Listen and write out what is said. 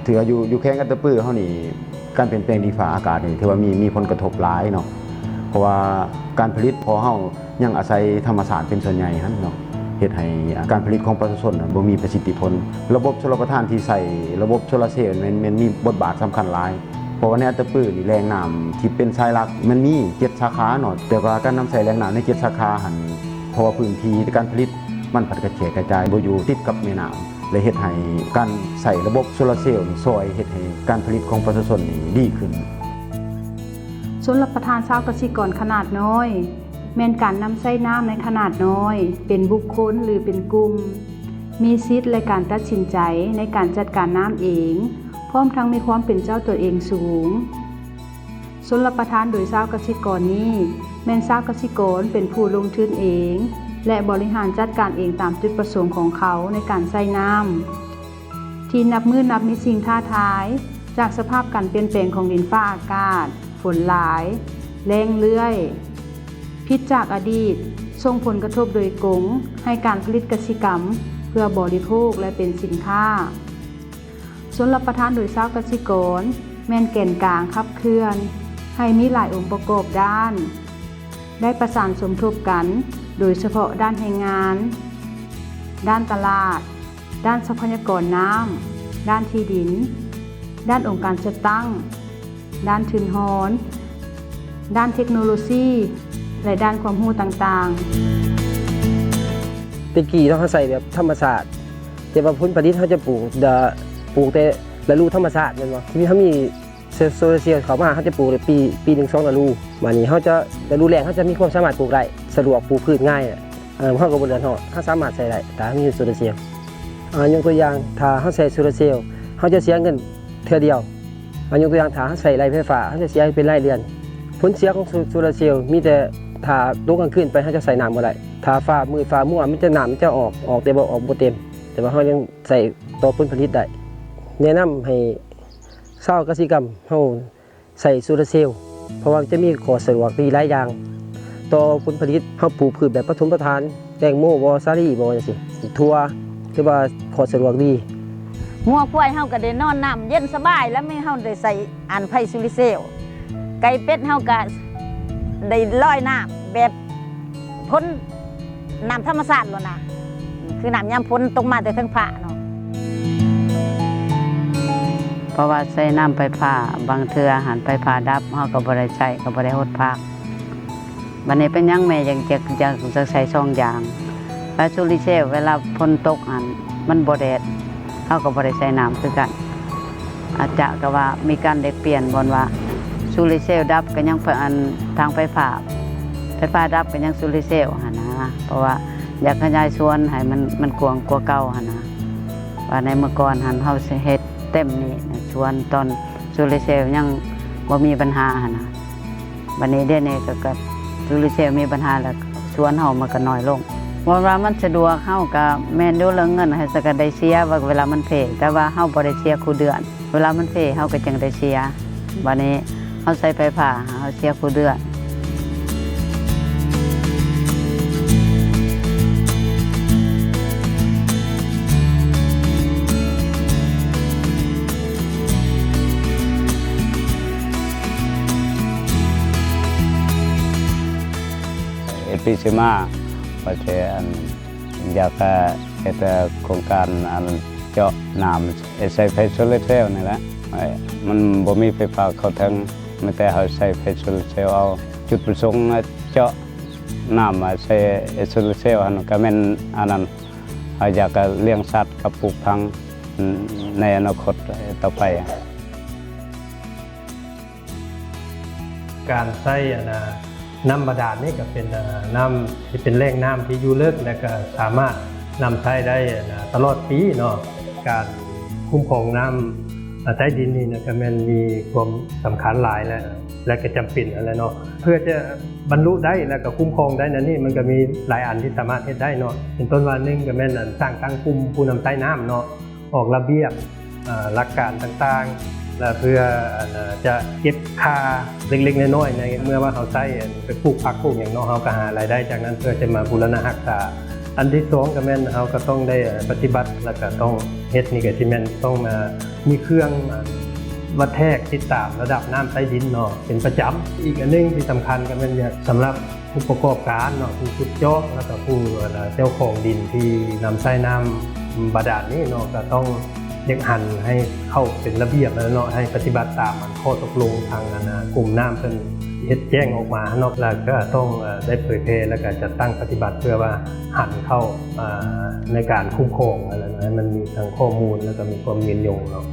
ຖືວ່າຢູ່ ຢູ່ແຂວງອັດຕະປືເຮົານີ້ ການປ່ຽນແປງດິນຟ້າອາກາດນີ້ ຖືວ່າມີ ມີຜົນກະທົບຫຼາຍເນາະ ເພາະວ່າການຜະລິດຂອງເຮົາຍັງອາໄສທຳມະຊາດເປັນສ່ວນໃຫຍ່ຫັ້ນເນາະ ເຮັດໃຫ້ການຜະລິດຂອງປະຊາຊົນບໍ່ມີປະສິດທິຜົນ. ລະບົບຊົນລະປະທານທີ່ໃຊ້ລະບົບໂຊລາເຊວແມ່ນ ແມ່ນມີບົດບາດສຳຄັນຫຼາຍ ເພາະວ່າໃນອັດຕະປືນີ້ ແຫຼ່ງນ້ຳທີ່ເປັນສາຍຫຼັກມັນມີເຈັດສາຂາເນາະ ແຕ່ວ່າການນຳໃຊ້ແຫຼ່ງນ້ຳໃນເຈັດສາຂາຫັ້ນ ເພາະວ່າພື້ນທີ່ການຜະລິດມັນພັດກະແຈກກະຈາຍ ບໍ່ຢູ່ຕິດກັບແມ່ນ້ຳ ແລະ ເຮັດໃຫ້ການໃຊ້ລະບົບໂຊລາເຊວນີ້ຊ່ວຍເຮັດໃຫ້ການຜະລິດຂອງປະຊາຊົນນີ້ດີຂຶ້ນ. ຊົນລະປະທານຊາວກະສິກອນຂະໜາດນ້ອຍ ແມ່ນການນຳໃຊ້ນ້ຳໃນຂະໜາດນ້ອຍ ເປັນບຸກຄົນ ຫຼື ເປັນກຸ່ມ ມີສິດ ແລະ ການຕັດສິນໃຈໃນການຈັດການນ້ຳເອງ ພ້ອມທັງມີຄວາມເປັນເຈົ້າຕົວເອງສູງ. ຊົນລະປະທານໂດຍຊາວກະສິກອນນີ້ ແມ່ນຊາວກະສິກອນເປັນຜູ້ລົງທຶນເອງ ແລະ ບໍລິຫານຈັດການເອງຕາມຈຸດປະສົງຂອງເຂົາໃນການໃຊ້ນ້ຳ ທີ່ນັບມື້ນັບມີສິ່ງທ້າທາຍ ຈາກສະພາບການປ່ຽນແປງຂອງດິນຟ້າອາກາດ, ຝົນຫຼາຍ, ແລ້ງເລື້ອຍ, ຜິດຈາກອະດີດ, ສົ່ງຜົນກະທົບໂດຍກົງໃຫ້ການຜະລິດກະສິກຳເພື່ອບໍລິໂພກ ແລະ ເປັນສິນຄ້າ. ຊົນລະປະທານໂດຍຊາວກະສິກອນ ແມ່ນແກນກາງຂັບເຄື່ອນໃຫ້ມີຫຼາຍອົງປະກອບດ້ານ ໄດ້ປະສານສົມທົບກັນ ໂດຍສະເພາະດ້ານແຮງງານ, ດ້ານຕະຫຼາດ, ດ້ານຊັບພະຍາກອນນ້ຳ, ດ້ານທີ່ດິນ, ດ້ານອົງການຈັດຕັ້ງ, ດ້ານທຶນຮອນ, ດ້ານເທັກໂນໂລຊີ ແລະ ດ້ານຄວາມຮູ້ຕ່າງໆ. ແຕ່ກີ້ເນາະ ເຮົາໃຊ້ແບບທຳມະຊາດ ແຕ່ວ່າຜົນຜະລິດເຮົາຈະປູກ ເອີ ປູກແຕ່ລະດູທຳມະຊາດແມ່ນບໍ່? ທີ່ເຮົາມີໂຊລາເຊວເຂົ້າມາ ເຮົາຈະປູກໄດ້ປີ ປີໜຶ່ງສອງລະດູ. ບາດນີ້ເຮົາຈະ ລະດູແລ້ງເຮົາຈະມີຄວາມສາມາດປູກໄດ້ ສະດວກ ປູກພືດງ່າຍ ເຮົາກໍບໍ່ເດືອດຮ້ອນ ເຮົາສາມາດໃຊ້ໄດ້ ຖ້າເຮົາມີໂຊລາເຊວ. ອາ ຍົກຕົວຢ່າງ ຖ້າເຮົາໃຊ້ໂຊລາເຊວ ເຮົາຈະເສຍເງິນເທື່ອດຽວ. ອາ ຍົກຕົວຢ່າງ ຖ້າເຮົາໃຊ້ໄລ່ໄຟຟ້າ ເຮົາຈະເສຍເປັນລາຍເດືອນ. ຜົນເສຍຂອງໂຊ ໂຊລາເຊວມີແຕ່ ຖ້າຕົກກາງຄືນໄປ ເຮົາຈະໃຊ້ນ້ຳບໍ່ໄດ້. ຖ້າຟ້າມືດຟ້າມົວ ມັນຈະ ນ້ຳມັນຈະອອກ ອອກແຕ່ບໍ່ ອອກບໍ່ເຕັມ ແຕ່ວ່າເຮົາຍັງໃຊ້ຕໍ່ຜົນຜະລິດໄດ້. ແນະນຳໃຫ້ຊາວກະສິກຳເຮົາໃຊ້ໂຊລາເຊວ ເພາະວ່າຈະມີຂໍ້ສະດວກດີຫຼາຍຢ່າງຕໍ່ຜົນຜະລິດ. ເຮົາປູກພືດແບບປະຖົມປະຖານ ແຕງໂມບໍ ສາລີບໍ ຈັ່ງຊີ້ ຖົ່ວ ຖືວ່າຂໍ້ສະດວກດີ. ງົວຄວາຍເຮົາກໍໄດ້ນອນນ້ຳເຢັນສະບາຍ ແລ້ວແມ່ນເຮົາໄດ້ໃຊ້ອັນໄຟໂຊລາເຊວ. ໄກ່ເປັດເຮົາກໍໄດ້ລອຍນ້ຳແບບພົ້ນນ້ຳທຳມະຊາດໂລດນະ ຄືນ້ຳຍາມຝົນຕົກມາແຕ່ເທິງຟ້າເນາະ. ເພາະວ່າໃຊ້ນ້ຳໄຟຟ້າ ບາງເທື່ອຫັ້ນໄຟຟ້າດັບ ເຮົາກໍບໍ່ໄດ້ໃຊ້ ກໍບໍ່ໄດ້ຫົດຜັກ. ບາດນີ້ເປັນຫຍັງແມ່ຈັ່ງ ຈັ່ງ ຈັ່ງ ຈັ່ງໃຊ້ສອງຢ່າງ? ແລ້ວໂຊລາເຊວ ເວລາຝົນຕົກຫັ້ນ ມັນບໍ່ແດດ ເຮົາກໍບໍ່ໄດ້ໃຊ້ນ້ຳຄືກັນ. ອາດຈະກໍວ່າມີການແລກປ່ຽນ ບ່ອນວ່າໂຊລາເຊວດັບກໍຍັງ ອັນ ທາງໄຟຟ້າ ໄຟຟ້າດັບກໍຍັງໂຊລາເຊວຫັ້ນນະ. ເພາະວ່າຢາກຂະຫຍາຍສວນໃຫ້ມັນ ມັນກວ້າງກວ່າເກົ່າຫັ້ນນະ. ວ່າໃນເມື່ອກ່ອນຫັ້ນເຮົາຊິເຮັດເຕັມນີ້ ສວນຕອນໂຊລາເຊວຍັງບໍ່ມີບັນຫາຫັ້ນນະ. ບັດນີ້ດຽວນີ້ກໍ ກໍໂຊລາເຊວມີບັນຫາແລ້ວ ສວນເຮົາມັນກໍນ້ອຍລົງ. ເວົ້າວ່າມັນສະດວກ ເຮົາກໍແມ່ນຢູ່ເລື່ອງເງິນ ເຮົາກໍໄດ້ເສຍເວລາມັນເພ ແຕ່ວ່າເຮົາບໍ່ໄດ້ເສຍຄູ່ເດືອນ. ເວລາມັນເພເຮົາກໍຈັ່ງໄດ້ເສຍ. ບັດນີ້ເຮົາໃຊ້ໄຟຟ້າ ເຮົາເສຍຄູ່ເດືອນ. ເອ ປີ ຊິມາ ວ່າຊິ ອັນ ຢາກ ເຮັດ ໂຄງການ ອັນ ເຈາະນ້ຳ ໃຊ້ໄຟໂຊລາເຊວນີ້ແຫຼະ. ມັນບໍ່ມີໄຟຟ້າເຂົ້າເຖິງ ມີແຕ່ເຮົາໃຊ້ໄຟໂຊລາເຊວເອົາ. ຈຸດປະສົງເຈາະນ້ຳໃສ່ໂຊລາເຊວຫັ້ນ ກໍແມ່ນອັນນັ້ນ ເຮົາຢາກລ້ຽງສັດກັບປູກຝັງໃນອະນາຄົດຕໍ່ໄປ. ການໃຊ້ອັນນ່າ ນ້ຳບາດານນີ້ກໍເປັນ ເອີ ນ້ຳທີ່ເປັນແຫຼ່ງນ້ຳທີ່ຢູ່ເລິກ ແລະກໍສາມາດນຳໃຊ້ໄດ້ ອັນນ່າ ຕະຫຼອດປີເນາະ. ການຄຸ້ມຄອງນ້ຳ ເອີ ໃຕ້ດິນນີ້ນະ ກໍແມ່ນມີຄວາມສຳຄັນຫຼາຍ ແລະ ແລະກໍຈຳເປັນຫັ້ນແຫຼະເນາະ. ເພື່ອຈະບັນລຸໄດ້ ແລະກໍຄຸ້ມຄອງໄດ້ນັ້ນນີ້ ມັນກໍມີຫຼາຍອັນທີ່ສາມາດເຮັດໄດ້ເນາະ. ເປັນຕົ້ນວ່າ ໜຶ່ງກໍແມ່ນ ອັນ ສ້າງຕັ້ງກຸ່ມຜູ້ນຳໃຊ້ນ້ຳເນາະ ອອກລະບຽບ ເອີ ຫຼັກການຕ່າງໆ ແລະເພື່ອ ອັນ ຈະເກັບຄ່າເລັກໆນ້ອຍໆ ໃນເມື່ອວ່າເຮົາໃຊ້ ອັນ ໄປປູກຜັກປູກຫຍັງເນາະ ເຮົາກໍຫາລາຍໄດ້ຈາກນັ້ນ ເພື່ອຈະມາບູລະນະຮັກສາ ອັນທີສອງກໍແມ່ນເຮົາກໍຕ້ອງໄດ້ປະຕິບັດ ແລ້ວກໍຕ້ອງເຮັດນີ້ກໍຊິແມ່ນຕ້ອງ ເອີ ມີເຄື່ອງ ອ່າ ວັດແທກຕິດຕາມລະດັບນ້ຳໃຕ້ດິນເນາະ ເປັນປະຈຳ. ອີກອັນໜຶ່ງທີ່ສຳຄັນກໍແມ່ນຢາກ ສຳລັບຜູ້ປະກອບການເນາະ ຜູ້ຂຸດເຈາະ ແລ້ວກໍຜູ້ ເອີ ເຈົ້າຂອງດິນທີ່ນຳໃຊ້ນ້ຳບາດານນີ້ເນາະ ກໍຕ້ອງຢາກຫັນໃຫ້ເຂົ້າເປັນລະບຽບແລ້ວເນາະ ໃຫ້ປະຕິບັດຕາມ ອັນ ຂໍ້ຕົກລົງທາງ ອັນ ນາ ກົມນ້ຳເພິ່ນເຮັດແຈ້ງອອກມາເນາະ ແລ້ວກໍຕ້ອງ ເອີ ໄດ້ເຜີຍແຜ່ ແລ້ວກໍຈັດຕັ້ງປະຕິບັດ ເພື່ອວ່າຫັນເຂົ້າ ເອີ ໃນການຄຸ້ມຄອງ ອັນ ນັ້ນ ໃຫ້ມັນມີທັງຂໍ້ມູນ ແລ້ວກໍມີຄວາມຍືນຍົງເນາະ.